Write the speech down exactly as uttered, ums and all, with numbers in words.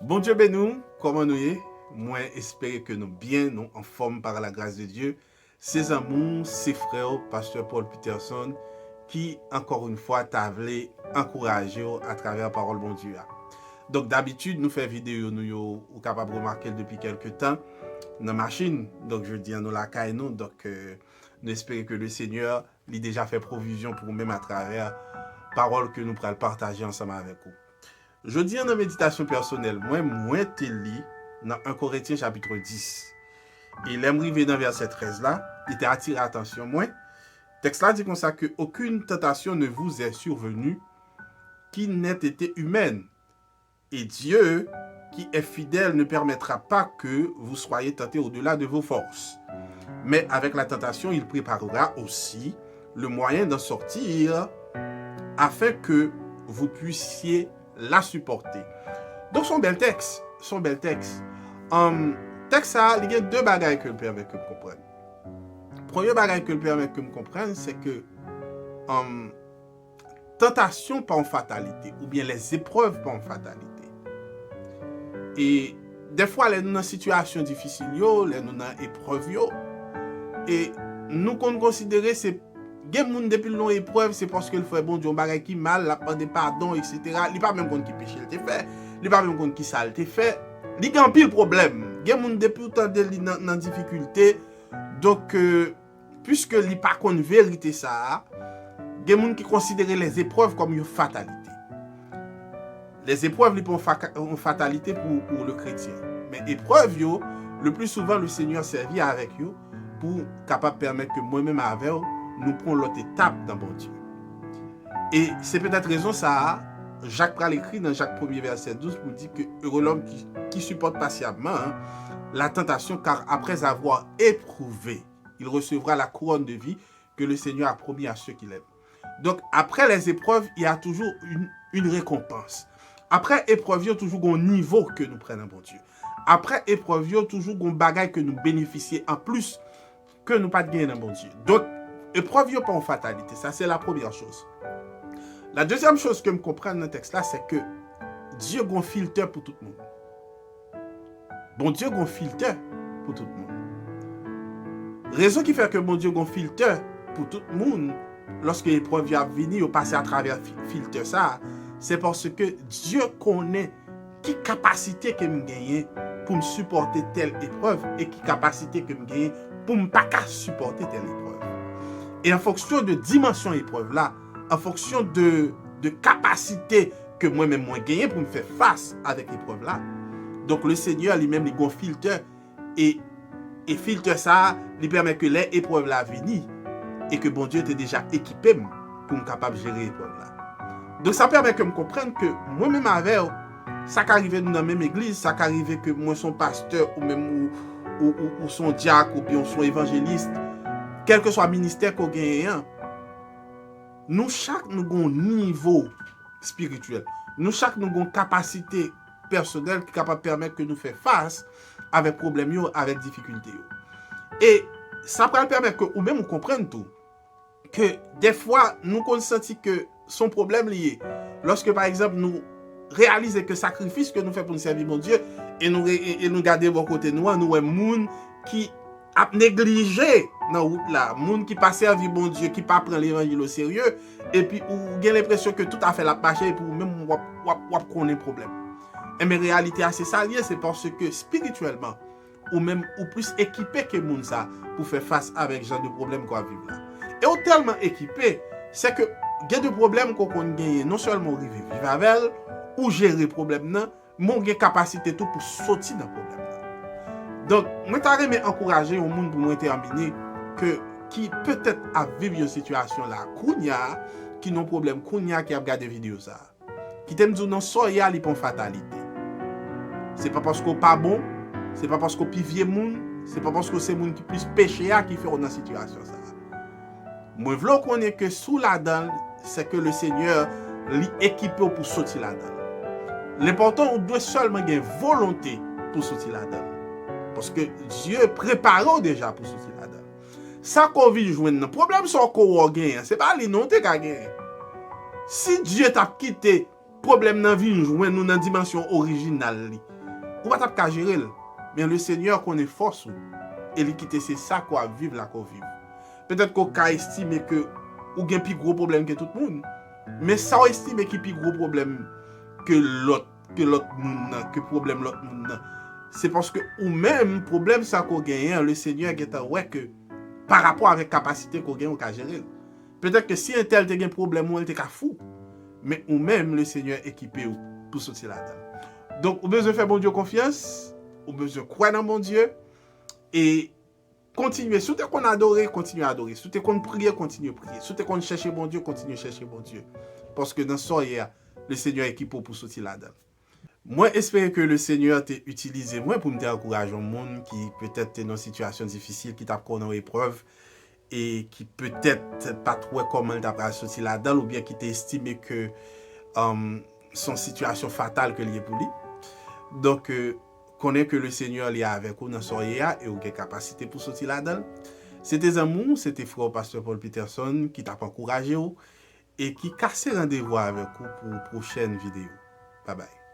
Bondye beni w, kòman nou ye? Mwen espere ke nou byen, nou anfòm par la grâce de Dieu. Se zanmi w, se frè w, pastè Paul Peterson, ki, ankò yon fwa, ta vle ankouraje w atravè pawòl Bondye a. Donk, dabitid, nou fè videyo nou yo, ou kapab remake l depi kèlke tan, nan machin. Donk, jodi a, nou lakay nou. Donk, euh, nou espere ke le Senyè, li deja fè pwovizyon pou ou menm atravè pawòl ke nou pral pataje ansanm avèk ou. Jodi a, nan meditasyon pèsonèl mwen, mwen te li nan en Korentyen chapit dis. E lè m rive nan vèsè trèz la, li te atire atansyon mwen. Tèks la di konsa ke aucune tentation ne vous est survenue qui n'ait été humaine. Et Dieu, qui est fidèle, ne permettra pas que vous soyez tentés au-delà de vos forces. Mais avec la tentation, il préparera aussi le moyen d'en sortir afin que vous puissiez la supporter. Donk, se yon bèl tèks. Se yon bèl tèks. Um, tèks sa, li gen de bagay ke l pèmèt ke m konprann. Premye bagay ke l pèmèt ke m konprann, se ke, um, tantasyon pa yon fatalite, oubyen lèzeprèv pa yon fatalite. E dèfwa, lè nou nan sitiyasyon difisil yo, lè nou nan eprèv yo, e nou konn konsidere se, gen moun depi l nan eprèv, se paske l fè Bondye yon bagay ki mal, l ap mande padon, etsetera. Li pa menm konn ki peche l te fè, li pa menm konn ki sa l te fè. Li gen anpil pwoblèm. Gen moun depi w tande li nan, nan difikilte, donk, euh, piske li pa konn verite sa a, gen moun ki konsidere lèzeprèv kòm yon fatalite. Lèzeprèv, li pa yon faka-, yon fatalite pou, pou le kretyen. Men eprèv yo, le pli souvan, le Senyè sèvi avèk yo pou kapab pèmèt ke mwen menm avè w, nou pran yon lòt etap nan Bondye. E se petèt rezon sa a, Jak pral ekri nan Jak premye vèsè douz pou di ke heureux l'homme qui, qui supporte patiemment la tentation, car après avoir éprouvé, il recevra la couronne de vie que le Seigneur a promis à ceux qui l'aiment. Donc, après les épreuves, il y a toujours une, une récompense. Apre eprèv yo, toujou gon nivo ke nou pran nan Bondye. Apre eprèv yo, toujou gon bagay ke nou benefisye anplis ke nou pa t genyen nan Bondye. Donk, eprèv yo pa yon fatalite. Sa, se la premyè choz. La dezyèm choz ke m konprann nan tèks la, se ke Dye gon filtè pou tout moun. Bondye gon filtè pou tout moun. Rezon ki fè ke Bondye gon filtè pou tout moun, lòske eprèv yo ap vini, yo pase atravè fi-, filtè sa a, se paske Dye konnen ki kapasite ke m genyen pou m sipòte tèl eprèv e ki kapasite ke m genyen pou m pa ka sipòte tèl eprèv. E an fonksyon de dimansyon eprèv la, an fonksyon de, de kapasite ke mwen menm mwen genyen pou m fè fas avèk eprèv la. Donk, le Senyè li menm, li gon filtè, e, e filtè sa a, li pèmèt ke lè eprèv la vini, e ke Bondye te deja ekipe m pou m kapab jere eprèv la. Donk, sa pèmèt ke m konprann ke mwen menm avè w, sa ka rive nou nan menm egliz, sa ka rive ke mwen se yon pastè, ou menm ou, ou, ou, ou se yon dyak, oubyen ou se yon evanjelis, kèlkeswa ministè ke w genyen an, nou chak nou gon nivo espirityèl. Nou chak nou gon kapasite pèsonèl ki kapab pèmèt ke nou fè fas avèk pwoblèm yo, avèk difikilte yo. E sa pral pèmèt ke ou menm ou konprann tou ke dèfwa nou konn santi ke se yon pwoblèm li ye. Lòske, pa egzanp, nou reyalize ke sakrifis ke nou fè pou nou sèvi Bondye, e nou re-, e, e nou gade bò kote nou an, nou wè moun ki ap neglije nan wout la, moun ki pa sèvi Bondye, ki pa pran levanjil o serye, epi ou gen lenpresyon ke tout afè l ap mache, epi ou menm w ap, w ap, w ap konnen pwoblèm. Enben, reyalite a se sa l ye, se paske espirityèlman, ou menm ou plis ekipe ke moun sa pou fè fas avèk jan de pwoblèm ke w ap viv la. E ou tèlman ekipe, se ke gen de pwoblèm ke w konn genyen, non sèlman ou rive viv avè l, ou jere pwoblèm nan, men w gen kapasite tou pou soti nan pwoblèm nan. Donk, mwen ta renmen ankouraje yon moun pou mwen tèmine ke, ki petèt ap viv yon sitiyasyon la kounye a, ki nan pwoblèm kounye a, ki ap gade videyo sa a. Kite m di w non, sa w ye a, li pa yon fatalite. Se pa paske w pa bon, se pa paske w pi vye moun, se pa paske w se moun ki plis peche a ki fè w nan sitiyasyon sa a. Mwen vle w konnen ke si w ladan l, se ke le Senyè, li ekipe w pou soti ladan l. Lenpòtan, ou dwe sèlman gen volonte pou soti ladan l. Paske Dye prepare w deja pou soti ladan l. Sa ke w vin jwenn nan, pwoblèm sa ke w wè w genyen an, se pa li non w te ka genyen. Si Dye t ap kite pwoblèm nan vin jwenn ou nan dimansyon orijinal li, ou pa t ap ka jere l. Men Lesenyè konnen fòs ou, e li kite se sa ke w ap viv la ke w viv. Petèt ke w ka estime ke ou gen pi gwo pwoblèm ke tout moun, men sa w estime ki pi gwo pwoblèm ke lòt, ke lòt moun nan, ke pwoblèm lòt moun nan, se paske ou menm, pwoblèm sa ke w genyen an, Lesenyè gentan wè ke pa rapò avèk kapasite ke w gen, ou ka jere l. Petèt ke si entèl te gen pwoblèm ou an, li te ka fou. Men ou menm, Lesenyè ekipe w pou soti ladan l. Donk, ou bezwen fè Bondye konfyans, ou bezwen kwè nan Bondye, e kontinye. Si w te konn adore, kontinye adore. Si w te konn priye, kontinye priye. Si w te konn chèche Bondye, kontinye chèche Bondye. Paske nan sa w ye a, Lesenyè ekipe w pou soti ladan l. Mwen espere ke Lesenyè te itilize mwen pou m te ankouraje yon moun ki petèt te nan yon sitiyasyon difisil, ki t ap konnen yon eprèv, e ki petèt pa t wè kòman l ta pral soti ladan l, oubyen ki te estime ke um, se yon sitiyasyon fatal ke l ye pou li. Donk, euh, konnen ke Lesenyè li avèk ou nan sa w ye a, e ou gen kapasite pou soti ladan l. Se te zanmi w, se te frè w, pastè Paul Peterson, ki t ap ankouraje w e ki kase randevou avèk ou pou pwochèn videyo. Babay.